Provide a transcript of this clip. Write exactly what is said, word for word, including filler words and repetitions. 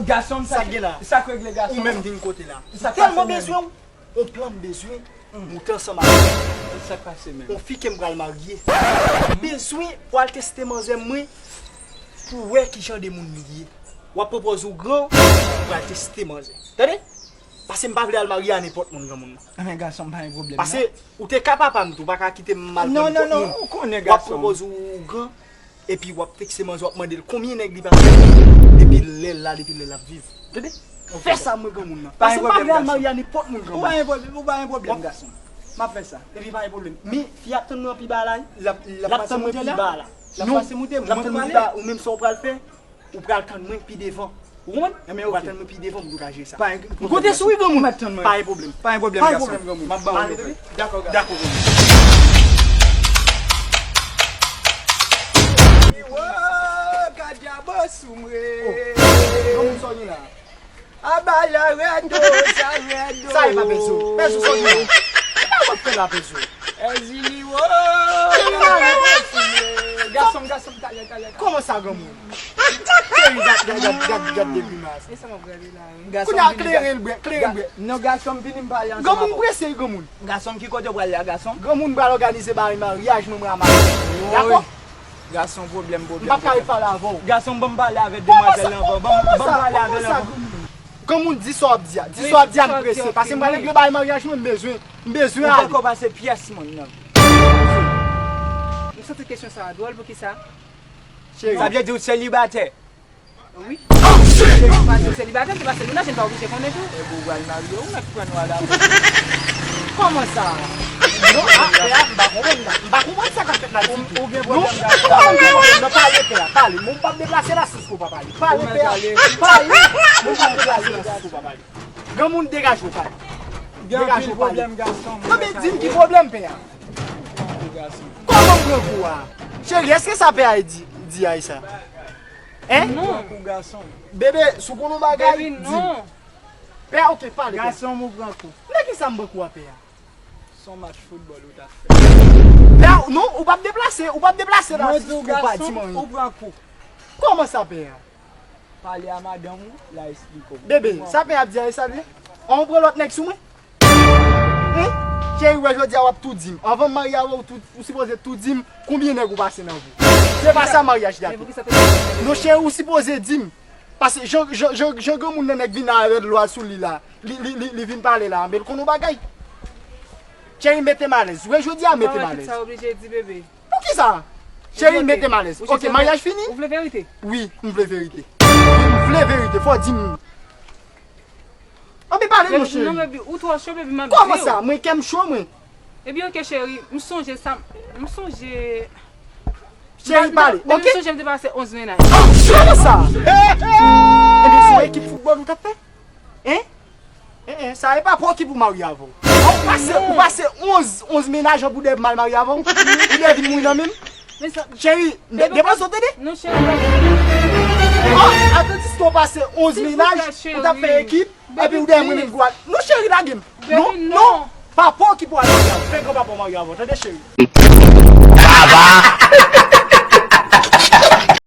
Gason m, sa k gen la? Sa k regle, gason? Ou menm vin kote la. Sa k pase menm? Tèlman bezwen w. On plan m bezwen, m moute ansanm avè w. Sa k pase menm? On fi ke m pral marye. M bezwen pou al teste manzè mwen, pou wè ki jan de moun li ye. W ap pran pòz ou gran, ou pral teste manzè. Tande? Paske m pa vle al marye a nenpòt moun, granmoun nan. Men gason m, pa gen pwoblèm. Paske ou te ka papa m tou, ou pa ka kite m al pran nenpòt moun. Non, non, non, ou konnen gason m. W ap pran pòz ou gran, epi w ap fikse manzè, w ap mande l konbyen nèg li pase. Depi lè l la, depi lè l ap viv. Tande? Fè sa mwen granmoun nan. Paske m pa vle al marye a nenpòt moun granmoun. Ou pa gen pwoblèm, ou pa gen pwoblèm, gason. M ap fè sa. Epi pa gen pwoblèm. Men fi ap tann mwen pi ba la wi. L ap, l ap pase moute la? L ap pase moute, mwen pral pale. Ou menm sa w pral fè, ou pral tann mwen pi devan. Ou konprann? Ou pral tann mwen pi devan pou nou ka jere sa. M konte sou wi granmoun. M ap tann mwen. Pa gen pwoblèm. Pa gen pwoblèm, gason. M ap ba w yon nouvèl. Dakò, gason. Dakò, granmoun. Wo, ka dyabo sou mwen. Granmoun, sa w gen la? Aba la rèd o, sa rèd o. Sa e pa Pèzo. Pèzo, sa w gen la? Ki pa w ap fè la, Pèzo? Èzili wo. Gason m, gason m, talè, talè, talè. Kòman sa, granmoun? Cheri, gad, gad, gad, gad, gad de grimas. E sa m ap gade la, wi. Kounye a, klere l bwè, klere l bwè. Non, gason m, vini m pale ansanm avè w. Granmoun prese, granmoun. Gason m, ki kote w pral la, gason? Granmoun pral òganize bagay maryaj mwen, mwen a maryaj. Dakò? Gason, pwoblèm, pwoblèm. M p ap ka ret pale avè w. Gason, ban m pale avèk demwazèl lan avan. Ban m, ban m pale avè l avan. Granmoun, di sa w ap di a. Di sa w ap di a, m prese. Paske m pral regle bagay maryaj mwen, m bezwen, m bezwen ale. Ou poko pase pyès moun nan. M santi kesyon sa a dwòl, poukisa? Cheri. Sa vle di ou selibatè? Wi. Cheri, pa di w selibatè, se paske nou nan jèn pa oblije konnen tou. Epi ou pral marye, ou mèt pran nou al avè w. Kòman sa? Non, a, pè a, m pa konprann la. M pa konprann sa k ap fèt la ditou. Ou gen pwoblèm, gason. Non, m gen pwoblèm. Non, pale, pè a, pale. Mwen, m p ap deplase la, si w pa pale. Pale, pè a. Pale. Mwen, m p ap deplase la, si w pa pale. Granmoun, degaje w, pale. Degaje w, pale. Non, men di m ki pwoblèm, pè a. Kòman m pran kou a? Cheri, èske sa pè a di, di a e sa? Hein? Non. Bebe, si w konn yon bagay, di m. Pè a, oke, pale, pè a. Gason m, ou pran kou. Nan kisa m pran kou a, pè a? Se yon match foutbòl ou t ap fè. Pè a, non, ou p ap deplase, ou p ap deplase la, si w pa di m anyen. Mwen di w, gason m, ou pran kou. Kòman sa, pè a? Pale a madanm ou, l a esplike w. Bebe, sa pè a ap di a, e sa l ye? An, ou pran lòt nèg sou mwen? Hein? Cheri, wè jodi a w ap tou di m. Anvan m marye avè w, tou, ou sipoze tou di m konbyen nèg ou pase nan vi w. Se pa sa maryaj la tou. Non, cheri, ou sipoze di m. Paske jan, jan, jan, jan granmoun nan nèg vin avèk lwa sou li la, li, li, li, li vin pale la, men l konn yon bagay. Cheri, mete m alèz. Wè jodi a, mete m alèz. Sa oblije di, bebe. Poukisa? Cheri, mete m alèz. Oke, maryaj fini? Ou vle verite? Wi, m vle verite. M vle verite, fò w di m. Anben pale non, cheri. Non, baby, ou twò cho, baby, m ap di w. Kòman sa? Mwen, kè m cho, mwen. Ebyen, oke, cheri, m sonje sa, m sonje. Cheri, pale, oke? M sonje m te pase onz mennaj. Kòman sa? Ebyen, se yon ekip foutbòl ou t ap fè? Hein? Hein, hein, sa e pa pòki pou marye avè w. Ou pase, ou pase onz, onz mennaj an pou de mal marye avè w. Ou de vin mouri nan men m. Cheri, de, depoze w tande. Non, cheri. Oh, atantis ke w pase onz mennaj, ou t ap fè ekip, epi ou de mwen menm gwa. Non, cheri, lage m. Non, non. Papa w ki pou al marye avè w. Fè granpapa w marye avè w, tande, cheri. Baba!